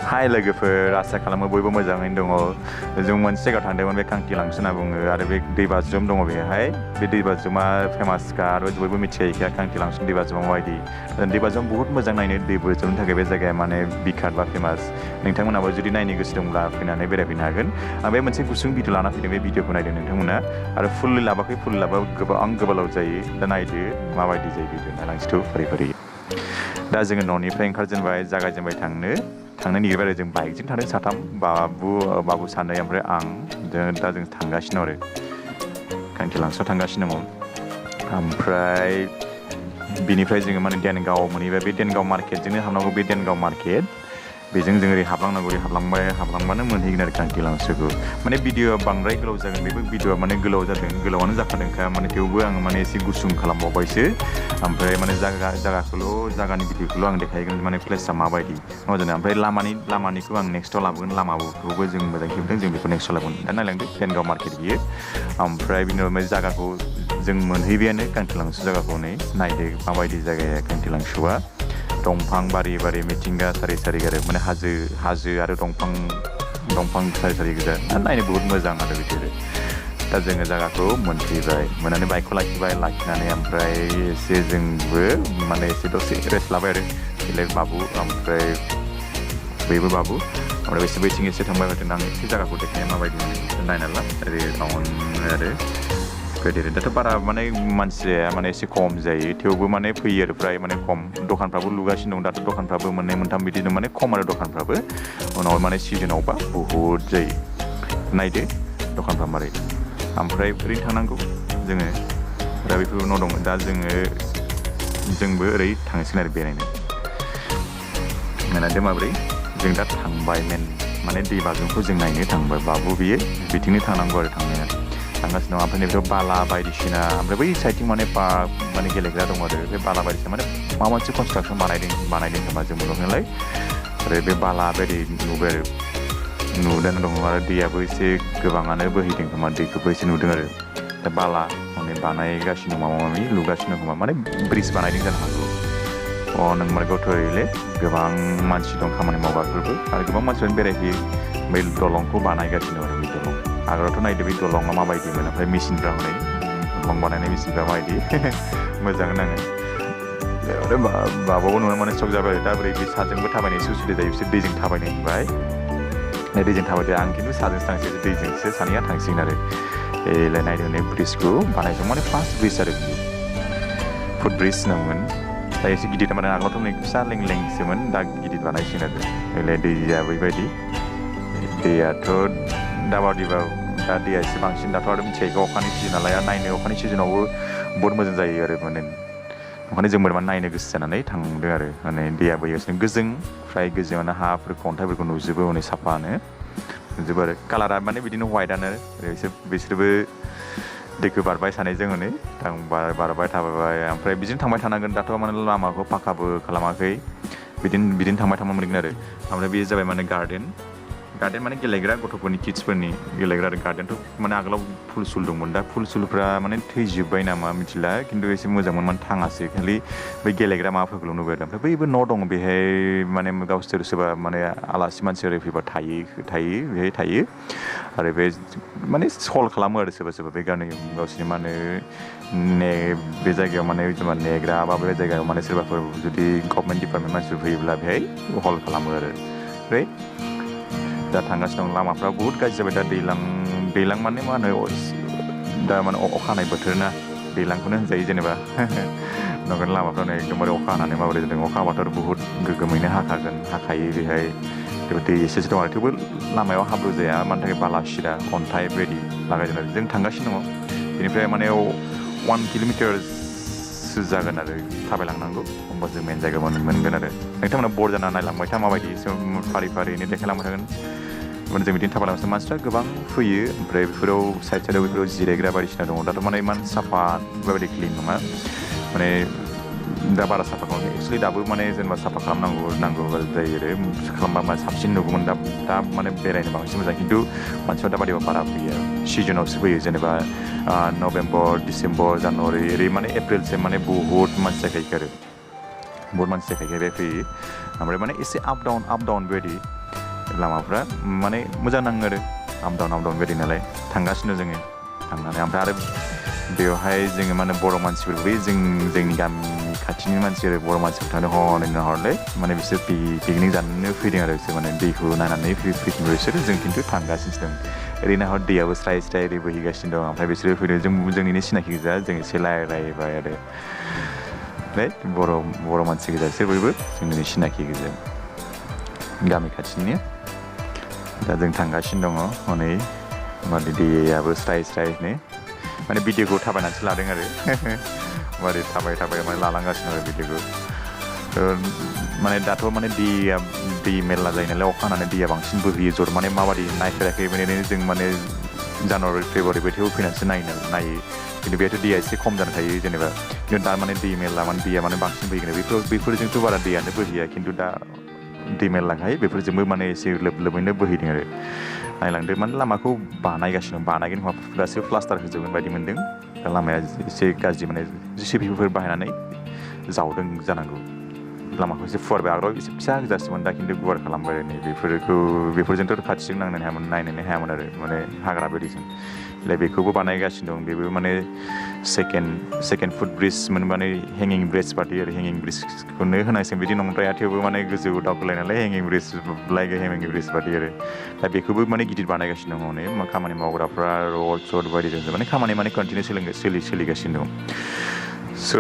हाय लोगोफोर आसा खालामो बयबो मोजाङैनो दङ जों मोनसे जायगायाव थांदोंमोन बे कांटिलांसो होनना बुङो आरो बे दैबाज्रुम दङ बेहाय बे दैबाज्रुमा फेमासखा आरो बयबो मिथिखायोखा कांटिलांसो दैबाज्रुमा माबायदि दैबाज्रुम बहुत मोजां नायनो दैबाज्रुमनि थाखाय बे जायगाया माने बिखात बा फेमास नोंथांमोनाबो जुदि नायनो गोसो दंब्ला फैनानै बेरायफैनो हागोन आं बे मोनसे गुसुं भिडिअ लाना फैदों बे भिडिअखौ नायदों नोंथांमोना आरो फुल्लि लाबाखै फुल्लि लाबा गोबां गोबालाव जायो दा नायदो माबायदि जायो भिडिअ नायलांसिथौ फारि फारि दा जोङो न'निफ्राय ओंखारजेनबाय जागायजेनबाय थांनो नागिरबाय आरो जों बाइकजों थांदों साथाम बाबु सानै ओमफ्राय आं दा जों थांगासिनो दं आरो कांटिलांसोआव थांगासिनो दङ ओमफ्राय बिनिफ्राय जोङो माने देनगाव मोनहैबाय बे देनगाव मार्केटजोंनो हाबनांगौ बे देनगाव मार्केट बेजों जों ओरै हाबलांनांगौ ओरै हाबलांबानो मोनहैगोन आरो कांटिलांसोखौ माने भिडिअआ बांद्राय गोलाव जागोन बेबो भिडिअआ माने गोलाव जादों गोलावानो जाखादोंखा माने थेवबो आङो माने एसे गुसुं खालामबावबायसो ओमफ्राय माने जागानि भिडिअखौल' आं देखायगोन माने प्लेसआ माबायदि मोजां ओमफ्राय लामानिखौ आं नेक्स्टआव लाबोगोन लामाखौबो जों मोजाङै खेबदों जों बेखौ नेक्स्टआव लाबोगोन दा नायलांदो देनगाव मार्केट बियो ओमफ्राय बिनि उनाव जायगाखौ जों मोनहैबायानो कांटिलांसो जायगाखौ नायदो माबायदि जायगाया कांटिलांसोआ दंफां बारि मिथिंगा सारि आरो माने हाजो आरो दंफां सारि गोजा नायनो बहुत मोजां आरो बिदिनो दा जोङो जायगाखौ मोनफैबाय मोननानै बाइकखौ लाखिनानै ओमफ्राय एसे जोंबो माने एसे दसे रेस्ट लाबाय आरो बेलेग बाबु ओमफ्राय बैबो बाबु ओमफ्राय एसे बैथिं एसे थांबाय थादों आं एसे जायगाखौ देखायनाय माबायदि नायना ला ओरै टाउन आरो बेबायदि दाथ' बारा माने मानसिया माने एसे खम जायो थेवबो माने फैयो आरो फ्राय माने खम दखानफ्राबो लुगासिनो दं दाथ' दखानफ्राबो मोननै मोनथाम बिदिनो माने खम आरो दखानफ्राबो उनाव माने सिजोनावबा बहुद जायो नायदो दखानफ्रा मारै ओमफ्राय ओरैनो थांनांगौ जोङो दा बेफोर उनाव दङ दा जोंबो ओरै थांसिगोन आरो बेरायनो नायनानै माबोरै जों दा थांबाय माने दै बाज्रुमखौ जों नायनो थांबाय बाबु बियो बिथिंनो थांनांगौ आरो थांनाया थांगासिनो दं ओमफ्राय बेफोराव बाला बायदिसिना ओमफ्राय बै साइडथिं माने पार्क माने गेलेग्रा दङ आरो बे बाला बायदिसिना माने माबा मोनसे कनस्ट्राक्सन बानायदों खोमा जों नुदों नालाय आरो बे बाला बायदि नुबाय आरो नुदों दङ आरो दैयाबो एसे गोबाङानो बोहैदों खोमा दैखौबो एसे नुदों आरो दा बाला माने बानायगासिनो दं माबा माबि लुगासिनो दं खोमा माने ब्रिज बानायदों जानो हागौ नोंमारगौथ' ओरैले गोबां मानसि दं खामानि मावग्राफोरबो आरो गोबां मानसिफोरानो बेरायफैयो बै दलंखौ बानायगासिनो आरो बे दलं आगोलावथ' नायदो बे दलंआ माबायदिमोन ओमफ्राय मेचिनफ्रा हनै दलं बानायनाय मेचिनफ्रा माबायदि मोजां नाङो आरो बाबाबो नुनो माने सक जाबाय दा बोरै बे साजोंबो थाबायनो एसे उसुबिदा जायो बिसोर दैजों थाबायनो होनबाय दैजों थाबायदो आं खिन्थु साजोंसो थांसै दैजोंसो सानैया थांसिगोन आरो एलाय नायदों नै ब्रिजखौ बानायदों माने फार्स्ट ब्रिज आरो फुट ब्रिज होनांगोन दा एसे गिदिर माने आगोलावथ' नै फिसा लेंसोमोन दा गिदिर बानायसिगोन आरो एलाय दैया बेबायदि दैयाथ' दाबादिबा दा दैया एसे बांसिन दाथ' आरो मिथिखायो अखानि सिजोन नालाय नायनो अखानि सिजोनावबो बहुत मोजां जायो आरो माने ओंखायनो जोंबो माने नायनो गोसो जानानै थांदों आरो माने दैया बोहैगासिनो गोजों फ्राय गोजोङानो हाफोरखौ अन्थाइफोरखौ नुजोबो हनै साफानो नुजोबो आरो कालारा माने बिदिनो हवाइटआनो बिसोरबो दैखौ बारबाय सानैजों हनै बारबाय थाबाय ओमफ्राय बिदिनो थांबाय थानांगोन दाथ' माने लामाखौ पाखाबो खालामाखै बिदिनो थांबाय मोनगोन आरो ओमफ्राय बेयो जाबाय माने गार्डेन माने गेलेग्रा गथ'फोरनि किड्सफोरनि गेलेग्रा आरो गार्डेनथ' माने आगोलाव फुल दंमोन दा फुलफ्रा माने थैजोब्बाय नामा मिथिला खिन्थु एसे मोजांमोन माने थाङासै खालि बै गेलेग्रा माबाफोरखौल' नुबाय आरो ओमफ्राय बैबो न' दङ बेहाय माने गावसोर सोरबा माने आलासि मानसि ओरै फैबा बेहाय थायो आरो बे माने सल्भ खालामो आरो सोरबा बे गावसोरनि मा होनो बे जायगायाव माने नेग्रा बा बे जायगायाव माने सोरबाफोर जुदि गभर्नमेन्ट डिपार्टमेन्ट मानसिफोर फैयोब्ला बेहाय हल्ड खालामो आरो ओमफ्राय दा थांगासिनो दं लामाफ्रा बुहुत गाज्रि जाबाय दा दैलां माने मा होनो दा माने अखा हानाय बोथोर ना दैलांखौनो होनजायो जेनेबा नगद लामाफ्रा नै एकदमबारे अखा हानानै माबोरै जादों अखा हाबाथ' बुहुत गोगोमैनो हाखायो बेहाय दै एसेसो दं आरो थेवबो लामायाव हाब्रु जाया मानि थाखाय बाला सिरा अन्थाइ बेबायदि लागायदों आरो जों थांगासिनो दङ बेनिफ्राय माने 1 किल'मिटारसो जागोन आरो थाबायलांनांगौ होमबासो मेन जायगा मोनगोन आरो नोंथांमोना बर जाना नायलांबाय था माबायदि फारिनो देखायलांबाय थागोन माने जों बिदिनो थाबायलांगासिनो मानसिफ्रा गोबां फैयो ओमफ्राय बेफोराव साइडआव बेफोराव जिरायग्रा बायदिसिना दङ दाथ' माने इमान साफा बेबायदि क्लिन नङा माने दा बारा साफा खालामो एक्सुवेलि दाबो माने जेनेबा साफा खालामनांगौ जायो आरो खालामबा माने साबसिन नुगौमोन दा माने बेरायनो बांसिन मोजां खिन्थु मानसिफ्रा दा बादिबा बारा फैयो सिजोनावसो फैयो जेनेबा नभेम्बर डिसेम्बर जानुवारि ओरै माने एप्रिलसिम माने बहुत मानसि जाखायो आरो बहुत मानसि जाखायो बे फैयो ओमफ्राय माने एसे आप डाउन बेबायदि लामाफ्रा माने मोजां नाङो आरो आप डाउन बायदि नालाय थांगासिनो जोङो थांनानै ओमफ्राय आरो बेवहाय जोङो माने बर' मानसिफोर बै जोंनि गामि खाथिनि मानसि आरो बर' मानसिफोर थांनो हरलाय माने बिसोर पिकनिक जानो फैदों आरो बिसोर माने दैखौ नायनानै फैफिनबाय बिसोरो जों खिन्थु थांगासिनो दं ओरैनो हर दैयाबो स्राय स्राय ओरै बोहैगासिनो दं ओमफ्राय बिसोरो फैदों जोंनिनो सिनाखि गोजा जों एसे रायलायबाय आरो बर' मानसि गोजा बिसोर बयबो जोंनि सिनाखि गोजा गामि खाथिनि दा जों थांगासिनो दङ हनै माने दैयाबो स्राय स्रायनो माने भिडिअखौ थाबायनानैसो लादों आरो माने थाबाय माने लालांगासिनो आरो भिडिअखौ माने दाथ' माने दै मेरला जायो नालाय अखा हानानै दैया बांसिन बोहैयो जर माने माबादि नायफेराखै माने जों माने जानुवारि फेब्रुवारि बोथोराव फैनानैसो नायो खिन्थु बेहायथ' दैया एसे खम जाना थायो जेनेबा खिन्थु दा माने दै मेरला माने दैया माने बांसिन बोहैगोन बेफोरजोंथ' बारा दैयानो बोहैया खिन्थु दा दै मेरलाखाय बेफोरजोंबो माने एसे लोबैनो बोहैदों आरो नायलांदो माने लामाखौ बानायगोन गासैबो प्लास्टार होजोबगोन बायदि मोन्दों दा लामाया एसे गाज्रि माने जेसिबिफोर बाहायनानै जावदों जानांगौ लामाखौ एसे फुवारबाय आगोलाव एसे फिसा गोजासोमोन दा खिन्थु गुवार खालामबाय आरो नै बेफोरजोंथ' खाथिजों नायनोनो हायामोन आरो माने हाग्रा बायदिजों बेखौबो बानायगासिनो दं बेबो माने सेकेन्ड फुट ब्रिज माने हेंगिं ब्रिज बादि आरो हेंगिं ब्रिजखौनो होनांसिगोन बिदि नंद्राया थेवबो माने गोजौ दावखोलाय नालाय हेंगिं ब्रिज बादि आरो दा बेखौबो माने गिदिर बानायगासिनो दङ नै खामानि मावग्राफ्रा रड बायदिजों माने खामानि कन्टिनिउ सोलिगासिनो दं स'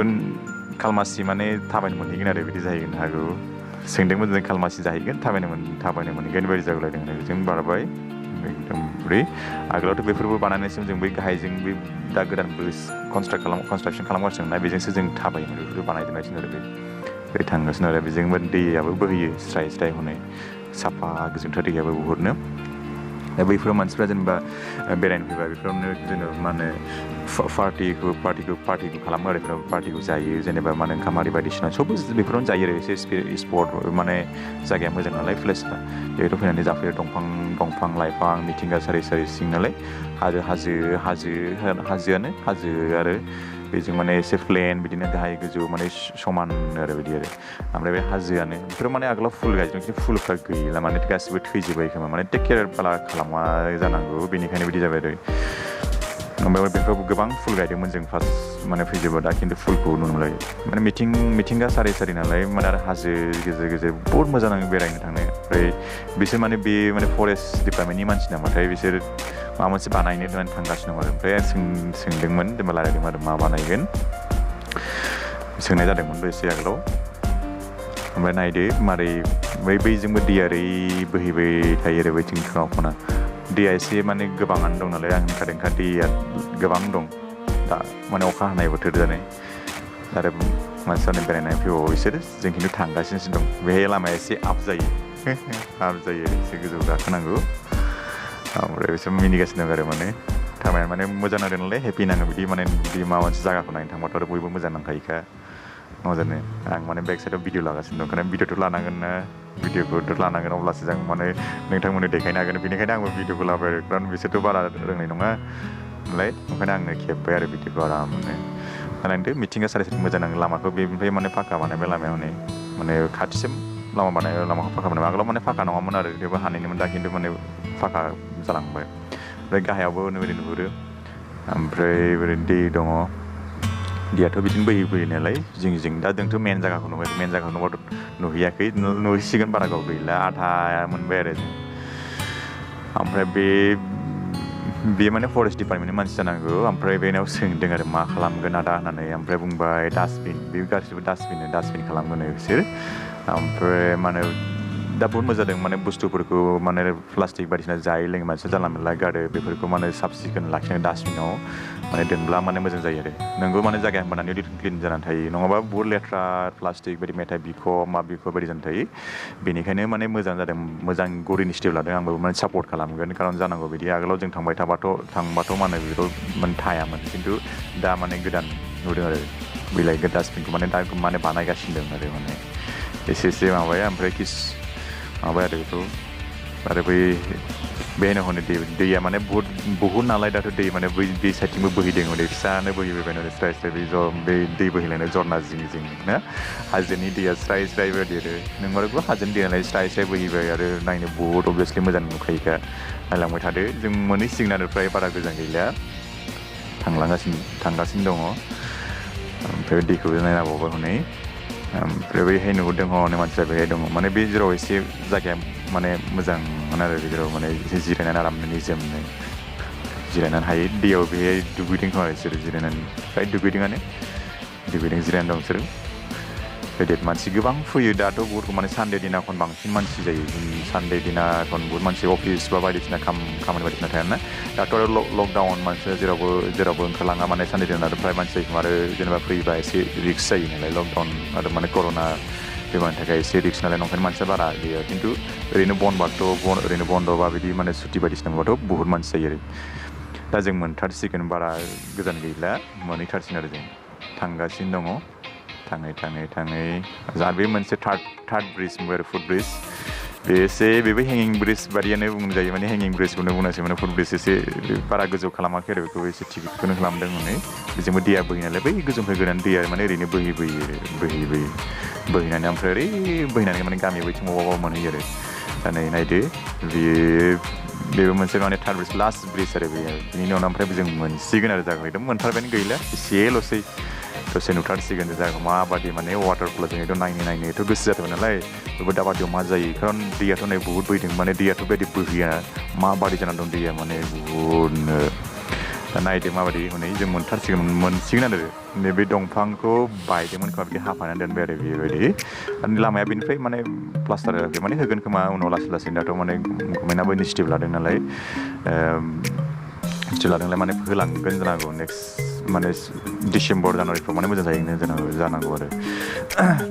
खालमासि माने थाबायनो मोनहैगोन आरो बिदि जाहैगोन हागौ सोंदोंमोन जों खालमासि जाहैगोन थाबायनो मोनहैगोन बायदि जागुलायदों आरो जों बारबाय एकदम आगोलावथ' बेफोरबो बानायनायसिम जों बै गाहायजों बै दा गोदान ब्रिज कनस्ट्राक्सन खालामगासिनो ना बेजोंसो जों थाबायोमोन बेफोरखौ बानायदोंगासिनो आरो बे थांगासिनो आरो बेजोंबो दैयाबो बोहैयो स्राय हनै साफा गोजोंथार दैयाबो बुहुदनो दा बैफोराव मानसिफ्रा जेनेबा बेरायनो फैबा बेफोरावनो जेनेबा मा होनो पार्टिखौ खालामो आरो बेफोराव पार्टिखौ जायो जेनेबा मा होनो ओंखाम आरि बायदिसिना सबबो बेफोरावनो जायो आरो एसे स्पट माने जायगाया मोजां नालाय प्लेसआ बेहायथ' फैनानै जाफैयो दंफां लाइफां मिथिंगा सारि सिं नालाय हाजोआनो आरो बेजों माने एसे प्लेन बिदिनो गाहाय गोजौ माने समान आरो बिदि आरो ओमफ्राय बे हाजोआनो बेफोराव माने आगोलाव फुल गायदों खिन्थु फुलफ्रा गैला माने गासिबो थैजोब्बाय खोमा माने टेक केयार बारा खालामा जानांगौ बेनिखायनो बिदि जाबाय आरो ओमफ्राय बेफोराव गोबां फुल गायदोंमोन जों फार्स्ट माने फैजोबो दा खिन्थु फुलखौ नुनो मोनलाय माने मिथिंगा सारि नालाय माने आरो हाजो गेजेर बहुत मोजां नाङो बेरायनो थांनो ओमफ्राय बिसोर माने बे माने फरेस्ट डिपार्टमेन्टनि मानसि नामाथाय बिसोर माबा मोनसे बानायनो होननानै थांगासिनो दं आरो ओमफ्राय सोंदोंमोन जेनेबा रायलायदोंमोन आरो मा बानायगोन सोंनाय जादोंमोनबो एसे आगोलाव ओमफ्राय नायदो मारै बैजोंबो दैया ओरै बोहैबाय थायो आरो बैथिं खना दैया एसे माने गोबाङानो दं नालाय आं होनखादोंखा दैया गोबां दं दा माने अखा हानाय बोथोर जानाय आरो मानसिफोरनि बेरायनानै फैबावो बिसोरो जों खिन्थु थांगासिनोसो दं बेहाय लामाया एसे आप जायो एसे गोजौ गाखोनांगौ ओमफ्राय बिसोर मिनिगासिनो दं आरो माने थारमाने माने मोजां नांदों नालाय हेपि नाङो बिदि माने माबा मोनसे जायगाखौ नायनो थांबाथ' आरो बयबो मोजां नांखायोखा मोजांनो आं माने बेक साइडआव भिडिअ लागासिनो दं खारन भिडिअ'थ' लानांगोन ना भिडिअखौथ' लानांगोन अब्लासो जों माने नोंथांमोननो देखायनो हागोन बेनिखायनो आंबो भिडिअखौ लाबाय आरो खारन बिसोरथ' बारा रोंनाय नङा नालाय ओंखायनो आंनो खेबबाय आरो भिडिअखौ आरामनो नायदो मिथिंगा सारि मोजां नाङो लामाखौ बेनिफ्राय माने फाक्का बानायबाय लामायाव माने खाथिसिम लामाखौ फाक्का बानायबाय आगोलाव माने फाक्का नङामोन आरो थेवबो हानायनिमोन दा खिन्थु माने फाक्का जालांबाय ओमफ्राय गाहायावबो ओरैबायदि नुहुरो ओमफ्राय ओरैनो दै दङ दैयाथ' बिदिनो बोहैयो नालाय जिं दा जोंथ' मेन जायगाखौ नुबाय मेन जायगाखौ नुहैयाखै नुहैसिगोन बारा गाव गैला आधा मोनबाय आरो जों ओमफ्राय बे माने फरेस्ट डिपार्टमेन्टनि मानसि जानांगौ ओमफ्राय बेनाव सोंदों आरो मा खालामगोन आदा होननानै ओमफ्राय बुंबाय डास्टबिन बे गासिबो डास्टबिन खालामगोन बिसोर ओमफ्राय माने दा बहुत मोजां जादों माने बुस्थुफोरखौ माने प्लास्टिक बायदिसिना जायै लोङै मानसिया जानला मोनला गारो बेफोरखौ माने साब सिखोन लाखिनानै डास्टबिनाव माने दोनब्ला माने मोजां जायो आरो नोंगौ माने जायगाया होनबानानै क्लिन जानानै थायो नङाबा बहुत लेथ्रा प्लास्टिक बायदि मेथाइ बिख' बायदि जानानै थायो बेनिखायनो माने मोजां जादों मोजां गरिनि स्टेप लादों आंबो माने सापर्ट खालामगोन खारन जानांगौ बिदि आगोलाव जों थांबाथ' माने बेखौ माने थायामोन खिन्थु दा माने गोदान नुदों आरो बिलाइ डास्टबिनखौ माने दा माने बानायगासिनो दं आरो माने एसे माबाया ओमफ्राय माबाया आरो बेखौ आरो बेहायनो हनै दैया माने बुहुद नालाय दाथ' दै माने बे साइडथिंबो बोहैदों हनै फिसानो बोहैबोबाय नालाय स्राय स्राय बे दै बोहैलायनाय जरना जिं जिं ना हाजोनि दैया स्राय स्राय बायदि आरो नोंमारगौ हाजोनि दैया नालाय स्राय स्राय बोहैबाय आरो नायनो बुहुद अभियासलि मोजां नुखायोखा नायलांबाय थादो जों मोनहैसिगोन आरो फ्राय बारा गोजान गैला थांगासिनो दङ ओमफ्राय दैखौबो नायनांबावबाय हनै ओमफ्राय बैहाय नुहुरदों हनै मानसिया बेहाय दङ माने बे जेराव एसे जायगाया माने मोजां मोन आरो बे जेराव माने एसे जिरायनानै आरामनो निजोमनो जिरायनानै हायो दैयाव बेहाय दुगैदों खोमा बिसोरो जिरायनानै फ्राय दुगैदों जिरायनानै दं बिसोरो गेदेर मानसि गोबां फैयो दाथ' बहुत माने सानडे दिनाखन बांसिन मानसि जायो सानडे दिनाखन बहुत मानसि अफिस बा बायदिसिना खामानि बायदिसिना थायाना दाथ' आरो लकडाउन मानसिया जेरावबो ओंखारलाङा माने सानडे दिना आरो फ्राय मानसि जायो आरो जेनेबा फैबा एसे रिक्स जायो नालाय लकडाउन आरो माने कर'ना बेमारनि थाखाय एसे रिक्स नालाय नंखायनो मानसिया बारा गैया खिन्थु ओरैनो ओरैनो बन्द' बा बिदि माने सुटि बायदिसिना मोनबाथ' बहुत मानसि जायो आरो दा जों मोनथारसिगोन बारा गोजान गैला मोनहैथारसिगोन आरो जों थांगासिनो दङ थाङै जा बे मोनसे थार्ड ब्रिज आरो फुट ब्रिज बेबो हेंगिं ब्रिज बादियानो बुंजायो माने हेंगिं ब्रिजखौनो बुंनांसै माने फुट ब्रिज एसे बारा गोजौ खालामाखै आरो बेखौ एसे थिगखौनो खालामदों हनै बेजोंबो दैया बोहैयो नालाय बै गोजौनिफ्राय गोदान दैया माने ओरैनो बोहैनानै ओमफ्राय ओरै बोहैनानै माने गामि बैथिं बबावबा मोनहैयो आरो दा नै नायदो बेबो मोनसे माने थार्ड ब्रिज लास्ट ब्रिज आरो बेयो बिनि उनाव ओमफ्राय जों मोनसिगोन आरो जायगाखौ मोनथारबायानो गैला एसेल'सै दसे नुथारसिगोन जायगाखौ माबादि माने वाटारफला जों एकदम नायनोथ' गोसो जादोंमोन नालाय बेबो दाबादियाव मा जायो खारन दैयाथ' नै बुहुद बोहैदों माने दैयाथ' बेबायदि बोहैया माबादि जानानै दं दैया माने बुहुदनो दा नायदो माबादि हनै जों मोनसिगोन आरो नैबे दंफांखौ बायदोंमोन खोमा बिदि हाफानानै दोनबाय आरो बेबायदि लामाया बेनिफ्राय माने प्लास्टार होआखै माने होगोन खोमा उनाव लासै दाथ' माने गभर्नमेन्टआबो इनिसिएटिभ लादों नालाय माने होलांगोन जानांगौ नेक्स्ट माने डिसेम्बर जानुवारिफ्राव माने मोजां जानांगौ आरो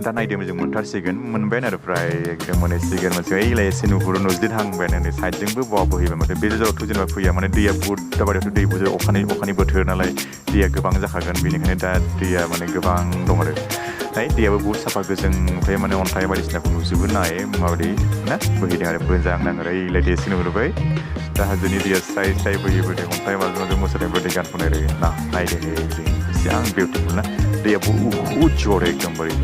दा नायदों जों मोनबायानो आरो फ्राय एकदम मोनहैसिगोन मोनसे ओइलाय एसे नुजदिदहांबायानो नै साइडजोंबो बवा बोहैबाय माथो बे जायगायावथ' जेनेबा फैया माने दैया बुहुद दाबादियावथ' दै बुरजा अखानि बोथोर नालाय दैया गोबां जाखागोन बेनिखायनो दा दैया माने गोबां दं आरो दैयाबो बुहुद साफा गोजों ओमफ्राय माने अन्थाइ बायदिसिनाखौ नुजोबो नाय माबायदि ना बोहैदों आरो मोजां नाङो ओइलाय एसे नुहुरबाय दा हाजोनि दैया स्राय स्राय बोहैबोदों अन्थाइ माजों मोसानायबोदों गान खननाय ना नायदों बेसेबां बिउटिफुल ना दैया बुहुद जर एकदमबारे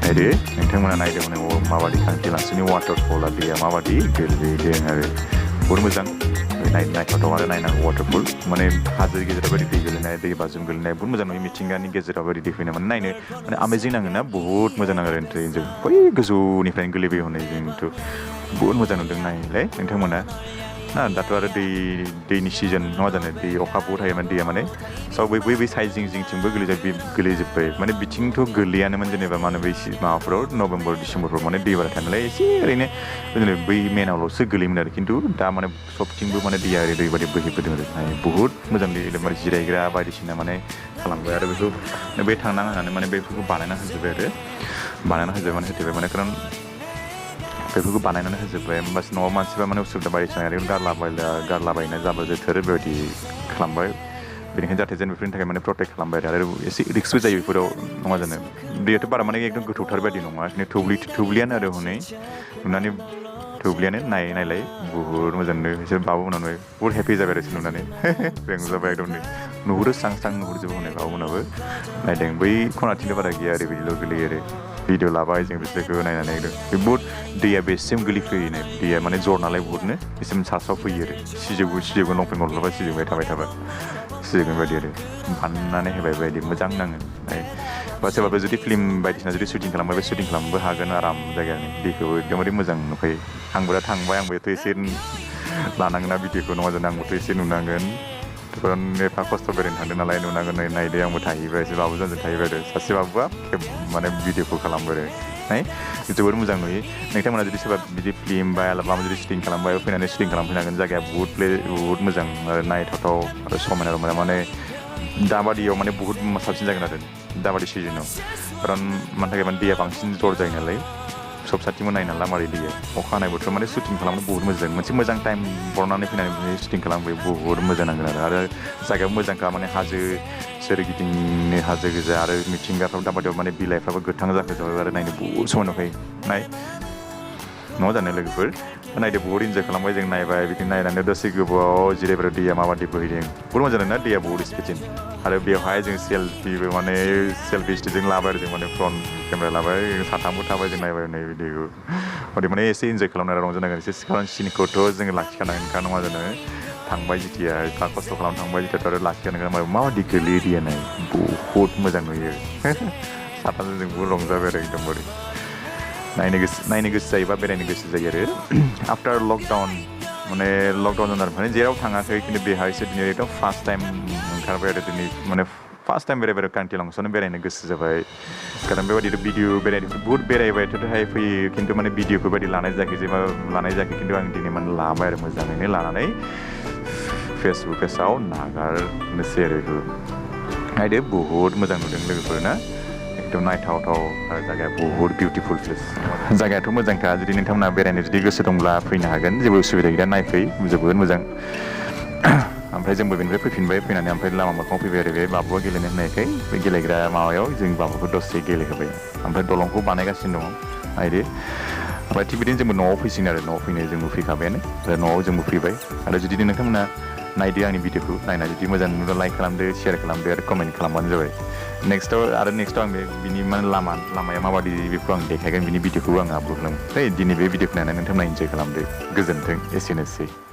नायदो नोंथांमोना नायदोंमोन माबादि खांखिलांसोनि वाटारफला दैया माबादि गोलैदों आरो बुहुद मोजां नायथावथाव आरो नायनांगौ वाटारफल माने हाजो गेजेराव बायदि दै गोलैनाय दै बाज्रुम गोलैनाय बुहुद मोजां नुयो मिथिंगानि गेजेराव बायदि दै फैनाय माने नायनो माने आमेजिं नाङो ना बुहुद मोजां नाङो आरो जों बै गोजौनिफ्रायनो गोलैबोयो हनै जोंथ' बुहुद मोजां नुदों नायलाय नोंथांमोना ना दाथ' आरो दैनि सिजन नङा जानो दै अखा बहुत हायो माने दैया माने सब बै साइड जिंथिंबो गोलैजोब्बाय माने बिथिंथ' गोलैयानोमोन जेनेबा मा होनो बै माबाफोराव नभेम्बर डिसेम्बरफ्राव माने दै बारा थायो नालाय एसे ओरैनो बै मेनावल'सो गोलैयोमोन आरो खिन्थु दा माने सबथिंबो माने दैया दै बादि बोहैबोदों आरो बुहुद मोजां दै माने जिरायग्रा बायदिसिना माने खालामबाय आरो बेखौ बे थांनाङा होननानै माने बेफोरखौ बानायना होजोब्बाय माने खारन बेफोरखौ बानायनानै होजोब्बाय होमबासो न'आव मानसिफ्रा माने उसुबिदा बायदिसिना गारलाबायनाय जाबोर जोथोर बेबायदि खालामबाय बेनिखायनो जाहाथे जेन बेफोरनि थाखाय माने प्रटेक्ट खालामबाय आरो एसे रिक्सबो जायो बेफोराव नङा जानो दैयाथ' बारा माने एकदम गोथौथार बायदि नङा थौब्लियानो आरो हनै नुनानै थौब्लियानो नायलाय बुहुद मोजांनो बिसोर बाबुमोनानो बुहुद हेपि जाबाय आरो नुनानै रंजाबाय एकदम नुहुरो स्रां नुहुरजोबो हनै बाबुमोनाबो नायदों बै खनाथिंनो बारा गैया आरो बिदिल' गोलैयो आरो भिडिअ लाबाय जों बिसोरखौ नायनानै एकदम बे बुहुद दैया बेसिम गोलैफैयो दैया माने जर नालाय बुहुदनो बेसिम सास्राव फैयो आरो सिजौखौ लंपेन्ट गस्लाबा सिजौबाय थाबा सिजौगोन बायदि आरो बाननानै होबाय बायदि मोजां नाङो बा सोरबाबो जुदि फिल्म बायदिसिना जुदि शुटिं खालामबाय बे शुटिं खालामनोबो हागोन आराम जायगानि दैखौबो एकदमबारे मोजां नुखायो आंबो दा थांबाय आंबोथ' एसे लानांगोन ना भिडिअखौ नङा जानो आंबोथ' एसे नुनांगोन खारन एफा खस्थ' बेरायनो थांदों नालाय नुनांगोन नायदो आंबो थाहैबाय एसे बाबुजों थाहैबाय आरो सासे बाबुआ माने भिडिअखौ खालामबाय आरो जोबोद मोजां नुयो नोंथांमोना जुदि सोरबा बिदि फिल्म बा माबा जुदि शुटिं खालामबाय फैनानै शुटिं खालामफैनांगोन जायगाया बुहुद मोजां आरो नायथावथाव आरो समायना रमायना माने दाबादियाव माने बुहुद साबसिन जागोन आरो दाबादि सिजनाव खारन मानि थाखाय माने दैया बांसिन जर जायो नालाय सब साथिंबो नायना ला मारै दैया अखा हानाय बोथोराव माने शुटिं खालामनो बुहुद मोजां मोनसे मोजां टाइम बरनानै फैनानै शुटिं खालामबोयो बुहुद मोजां नांगोन आरो जायगायाबो मोजांखा माने हाजो सोरगिदिंनि हाजो गोजा आरो मिथिंगाफ्राव दाबादियाव माने बिलाइफ्राबो गोथां जाखोजोबो आरो नायनो बुहुद समायना नुखायो न' जानाय लोगोफोर नायदो बहुद इन्जय खालामबाय जों नायबाय बिदिनो नायनानै दसे गोबाव जिरायबाय दैया माबादि बोहैदों बहुद मोजां ना दैया बहुद स्पिडसिन आरो बेवहाय जों सेल्फिबो माने सेल्फि स्टिकजों लाबाय आरो जों माने फ्रन्ट केमेरा लाबाय साथामबो थाबाय जों नायबाय नै भिडिअखौ हदे माने एसे इन्जय खालामनाय रंजानांगोन एसे सिखारान सिनखौथ' जोङो लाखिखानांगोनखा नङा जोङो थांबाय जेथिया एफा खस्थ' खालाम थांबाय जेथियाथ' आरो लाखिखानांगोन माबादि गोलैयो दैया नाय बहुद मोजां नुयो साथामजों जों बहुद रंजाबाय आरो एकदमबारे नायनो गोसो जायोबा बेरायनो गोसो जायो आरो आफ्टार लकडाउन माने लकडाउन जानानै माने जेराव थाङाखै खिन्थु बेहायसो दिनै एकदम फार्स्ट टाइम ओंखारबाय आरो दिनै माने फार्स्ट टाइम बेरायबाय आरो कान्टिलंसोनो बेरायनो गोसो जाबाय खारन बेबायदिथ' भिडिअ बेरायनो बहुद बेरायबायथ' हाय फैयो खिन्थु माने भिडिअखौ बायदि लानाय जायाखै जेनेबा लानाय जायाखै खिन्थु आं दिनै माने लाबाय आरो मोजाङैनो लानानै फेसबुकाव नागारनोसै आरो बेखौ नायदो बहुद मोजां नुदों लोगोफोर ना एकदम नायथावथाव आरो जायगाया बहुद बिउटिफुल प्लेस जायगायाथ' मोजांखा जुदि नोंथांमोना बेरायनो जुदि गोसो दंब्ला फैनो हागोन जेबो उसुबिदा गैया नायफै जोबोद मोजां ओमफ्राय जोंबो बेनिफ्राय फैफिनबाय फैनानै ओमफ्राय लामा मोखाङाव फैबाय आरो बे बाबुआ गेलेनो होनायखाय बे गेलेग्रा माबायाव जों बाबुखौ दसे गेलेहोबाय ओमफ्राय दलंखौ बानायगासिनो दङ नायदो ओमफ्राय थिग बिदिनो जोंबो न'आव फैसिगोन आरो न'आव फैनो जोंबो फैखाबायानो आरो न'आव जोंबो फैबाय आरो जुदि नोंथांमोना नायदो आंनि भिडिअखौ नायना जुदि मोजां नुदों लाइक खालामदो शेयार खालामदो आरो कमेन्ट खालामबानो जाबाय नेक्स्टआव आं बिनि माने लामाया माबादि बेखौ आं देखायगोन बिनि भिडिअखौ आं आपल'ड खालामो दिनै बे भिडिअखौ नायनानै नोंथांमोना इन्जय खालामदो गोजोन्थों एसेनोसै